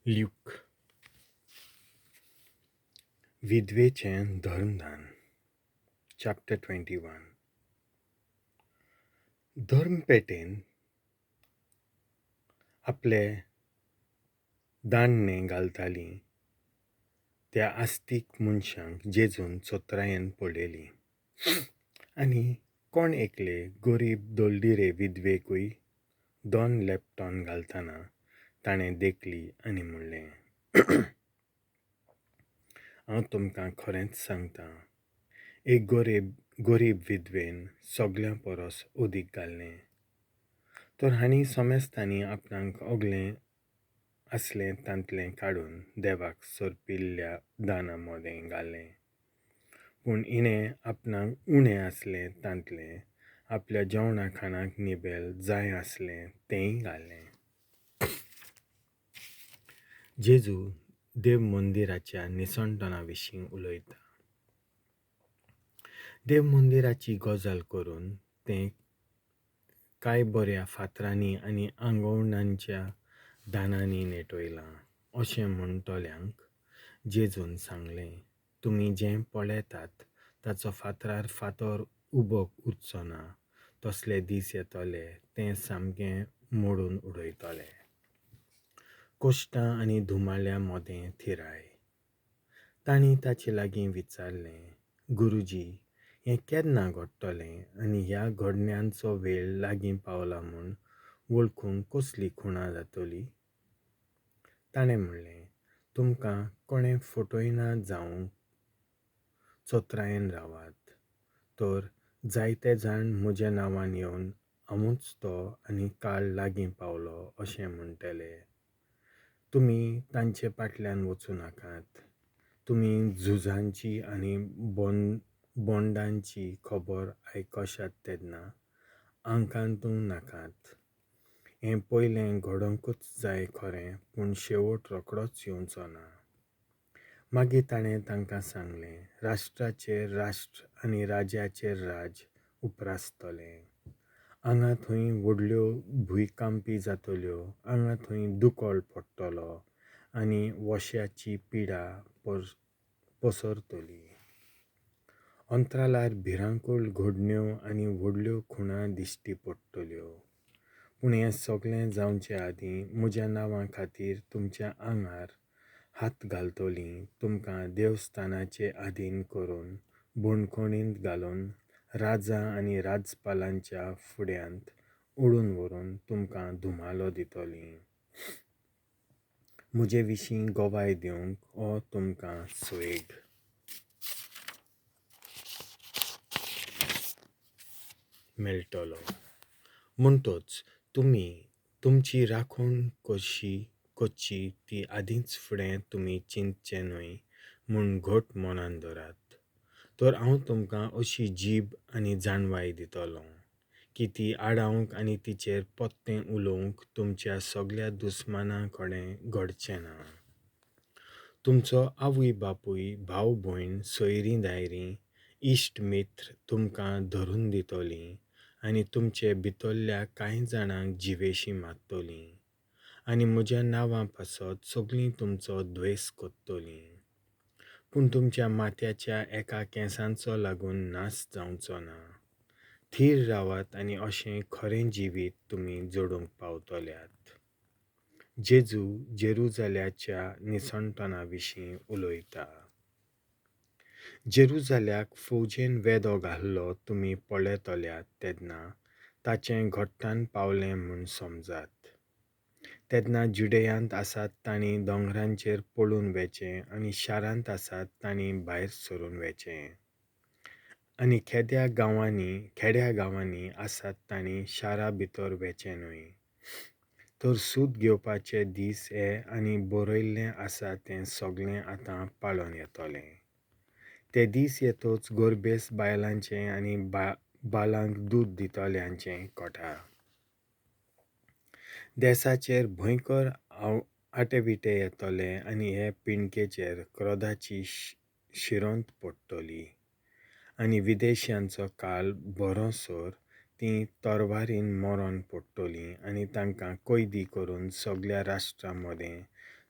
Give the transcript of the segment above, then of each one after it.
Luke. विधवेचें धर्मदान, chapter 21. धर्मपेटेन आपले दांडणे घालताली त्या आस्तीक मनशांक जेजून चत्रायेन पळयली आनी कोण एकले गरीब दळडिरे विधवेकूय दोन लेपटॉन घालतना ताणें देखली आनी म्हणलें, हांव तुमकां खरेंच सांगतां, एक गरीब विधवेन सगल्यां परस अदीक घाल्लें. तर हांणी समेस्तांनी आपणाक ओगलें आसलें तांतलें काडून देवाक सोरपिल्ल्या दाना मदें घालें, पूण हिणें आपणाक उणें आसलें तांतलें आपल्या जेवणा खाणाक निबेल जाय आसलें तेंय घालें. जेजू देव मंदिराच्या निसणटणा विशीं उलयता. देव मंदिराची गजाल करून तें कांय बऱ्या फातरांनी आनी आंगवणांच्या दानांनी नेटयलां अशें म्हणटल्यांक जेजून सांगलें, तुमी जें पळयतात ताचो फातरार फातर उबो उरचो ना, तसले दीस येतले तें सामकें मोडून उडयतले. कश्टां आनी धुमाळ्या मदें थिराय. तांणी ताचे लागीं विचारलें, गुरुजी, हें केन्ना घडटलें आनी ह्या घडण्यांचो वेळ लागीं पावला म्हूण वळखूंक कसली खुणा जातली? ताणें म्हणलें, तुमकां कोणें फटयना जावंक चत्रायेन रावात, तर जायते जाण म्हज्या नांवान येवन हांवूच तो आनी काळ लागीं पावलो अशें म्हणटले. तुमी तांचे फाटल्यान वचूं नाकात. तुमी झुजांची आनी बोंडांची खबर आयकशात तेन्ना आकांतूं नाकात. हें पयलें घडोवंकूच जाय खरें, पूण शेवट रोखडोच येवचो ना. मागीर ताणें तांकां सांगलें, राष्ट्राचेर राष्ट्र आनी राज्याचेर राज उप्रासतलें. हांगा थंय व्हडल्यो भुंयकांपी जातल्यो, हांगा थंय दुकळ पडटलो आनी वश्याची पिडा पसरतली. अंतराळार भिरांकूळ घडण्यो आनी व्हडल्यो खुणा दिश्टी पडटल्यो. पूण हें सगळें जावचे आदीं म्हज्या नांवा खातीर तुमच्या आंगार हात घालतलीं, तुमकां देवस्थानाचे आदीन करून बंदखणींत घालून राजा आनी राजपालांच्या फुड्यांत ओडून व्हरून तुमकां धुमालो दितलीं. म्हजे विशीं गवाय दिवंक हो तुमकां सुवेग मेळटलो. म्हणटच तुमी तुमची राखण कशी करची ती आदींच फुडें तुमी चिंतचें न्हय म्हूण घट मनान धरात. तर हांव तुमकां अशी जीब आनी जाणवाय दितलों की ती आडावंक आनी तिचेर पत्तें उलोवंक तुमच्या सगल्या दुस्मानां कडेन घडचें ना. तुमचो आवय बापूय, भाव भयण, सोयरीं दायरीं, इश्ट मित्र तुमकां धरून दितलीं आनी तुमचे भितरल्या कांय जाणांक जिवेशीं मारतलीं आनी म्हज्या नांवा पासत सगळीं तुमचो द्वेस करतलीं. पूण तुमच्या माथ्याच्या एका केंसांचो लागून नाश जावचो ना. थीर रावात आनी अशें खरें जिवीत तुमी जोडूंक पावतल्यात. जेजू जेरुजाल्याच्या निसणटणा विशीं उलयता. जेरुजाल्याक फौजेन वेदो घाल्लो तुमी पळयतल्यात तेन्ना ताचें घट्टान पावलें म्हूण समजात. तेन्ना जुडेयांत आसात तांणी दोंगरांचेर पळून वेचें आनी शारांत आसात तांणी भायर सरून वेचें, आनी खेड्या गांवांनी आसात तांणी शारा भितर वेचें न्हय. तर सूत घेवपाचे दीस हे आनी बरयल्लें आसा तें सगळें आतां पाळून येतलें. ते दीस येतच गोरबेस बायलांचें आनी बालांक दूद दितल्यांचें कोटा. देसाचेर भंयकर आटेविटे येतले आनी हे पिंडकेचेर क्रोधाची शिरोंत पडटली आनी विदेशांचो काळ बरोसर तीं तरवारीन मरण पडटलीं आनी तांकां कैदी करून सगल्या राष्ट्रां मदें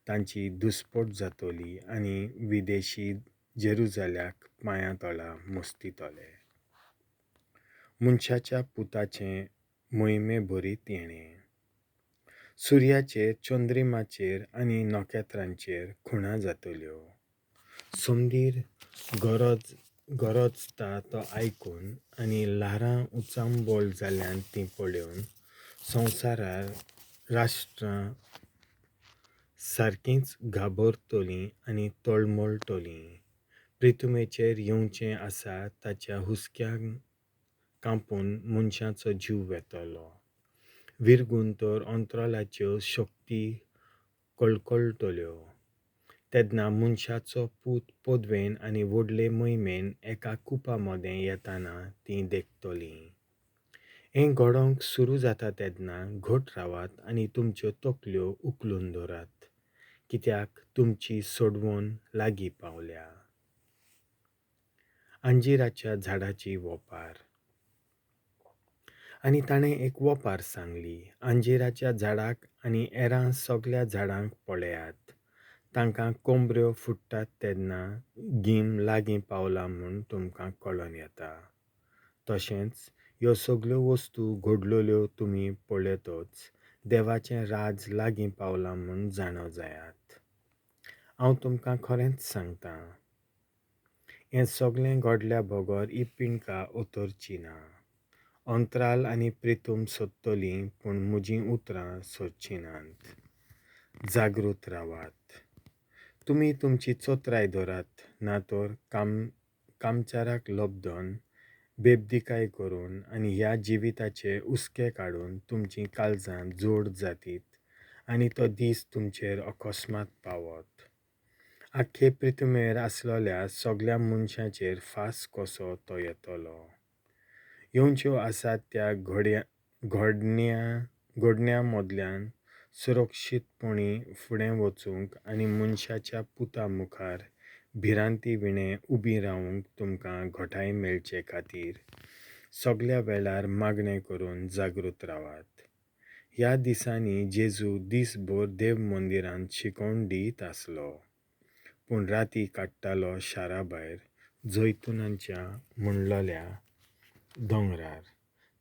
तांची दुस्पोट जातोली आनी विदेशी जेरुजाल्याक पांयां तोळा मुस्तितोले. मनशाच्या पुताचें मोहिमे भरीत येणें. सुर्याचेर, चंद्रिमाचेर आनी नखेत्रांचेर खुणा जातल्यो. समदीर गरज गरजता तो आयकून आनी ल्हारां उचांबळ जाल्यांत तीं पळोवन संवसारार राष्ट्रां सारकींच घाबरतलीं आनी तळमळटलीं. प्रिथुमेचेर येवचें आसा ताच्या हुस्क्यान कांपून मनशाचो जीव वेतलो. विरगून तर अंतराळाच्यो शक्ती कळकळटल्यो. तेन्ना मनशाचो पूत पदवेन आनी व्हडले मोहिमेन एका कुपा मदें येताना तीं देखतलीं. हें घडोवंक सुरू जाता तेन्ना घट रावात आनी तुमच्यो तकल्यो उखलून धरात, कित्याक तुमची सोडवण लागीं पावल्या. अंजिराच्या झाडाची वोपार. आनी ताणें एक वोपार सांगली, अंजिराच्या झाडाक आनी एरां सगल्या झाडांक पळयात. तांकां कोंबऱ्यो फुट्टात तेन्ना गीम लागीं पावला म्हूण तुमकां कळोन येता. तशेंच ह्यो सगल्यो वस्तू घडलेल्यो तुमी पळयतच देवाचें राज लागीं पावलां म्हूण जाणा जायात. हांव तुमकां खरेंच सांगतां, हें सगलें घडल्या बगर ही पिंडकां उतरची ना. अंतराल आनी प्रितूम सोदतलीं, पूण म्हजीं उतरां सोदचीं नात. जागृत रावात. तुमी तुमची चोत्राय धरात, ना तर कामचाराक लब्धन बेबदिकाय करून आनी ह्या जिविताचे हुस्के काडून तुमचीं काळजां जोड जातीत आनी तो दीस तुमचेर अकस्मात पावत. आख्खे प्रिथुमेर आसलेल्या सगल्या मनशाचेर फास कसो तो येतलो. येवच्यो आसात त्या घडण्या मदल्यान सुरक्षीतपणी फुडें वचूंक आनी मनशाच्या पुता मुखार भिरांती विणें उबी रावूंक तुमकां घटाय मेळचे खातीर सगल्या वेळार मागणें करून जागृत रावात. ह्या दिसांनी जेजू दीसभर देव मंदिरांत शिकोवण दीत आसलो, पूण राती काडटालो शारा भायर जैतुनांच्या म्हणलेल्या दोंगरार.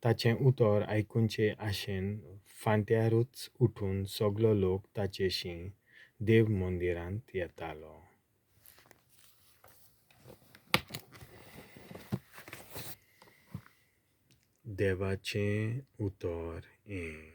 ताचें उतर आयकुचे आशेन फांत्यारूच उठून सगलो लोक ताचेशी देव मंदिरांत येतालो. देवाचें उतर हें.